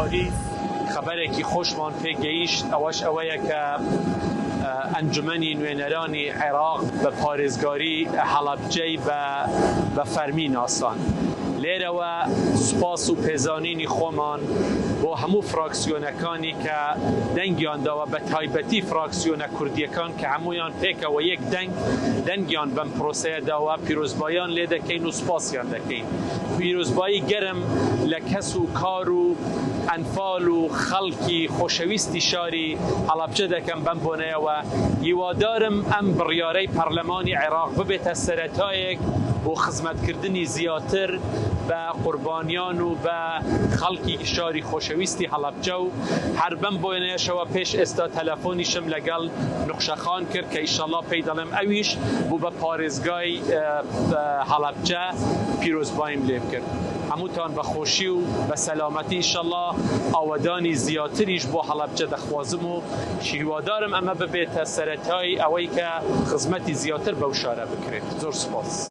پاریس. خەبەرێکی خۆشمان پێ گەیشت ئەوەش ئەوەیە کە ئەنجومەنی نوێنەرانی عێراق بە پارێزگاری هەڵەبجەی بە بە فەرمی ناساند. لێرەوە سوپاس و پێزانینی خۆمان بۆ هەموو فراکسیۆنەکانی کە دەنگیان داوە بە تایبەتی فراکسیۆنە کوردیەکان کە هەموویان پێکەوە یەک دەنگ دەنگیان بەم پرۆسەیە داوە پیرۆزباییان لێ دەکەین و سوپاسیان دەکەین. پیرۆزبایی گەرم لە کەس و کار و ئەنفال و خەڵکی خۆشەویستی شاری هەڵەبجە دەکەم بەم بۆنەیەوە هیوادارم ئەم بڕیارەی پەڕلەمانی عێراق ببێتە سەرەتایەک بۆ خزمەتکردنی زیاتر بە قوربانیان و بە خەڵکی شاری خۆشەویستی هەڵەبجە و هەر بەم بۆنەیەشەوە پێش ئێستا تەلەفۆنیشم لەگەڵ نوخشەخان کرد کە ئیشەڵا پێی دەڵێم ئەویش بوو بە پارێزگای هەڵەبجە پیرۆزباییم لێ بکرد. هەمووتان بە خۆشی و بە سەلامەتی ئیشەڵا ئاوەدانی زیاتریش بۆ هەڵەبجە دەخوازم و هیوادارم ئەمە ببێتە سەرەتای ئەوەی کە خزمەتی زیاتر بەو شارە بکرێت. زۆر سوپاس.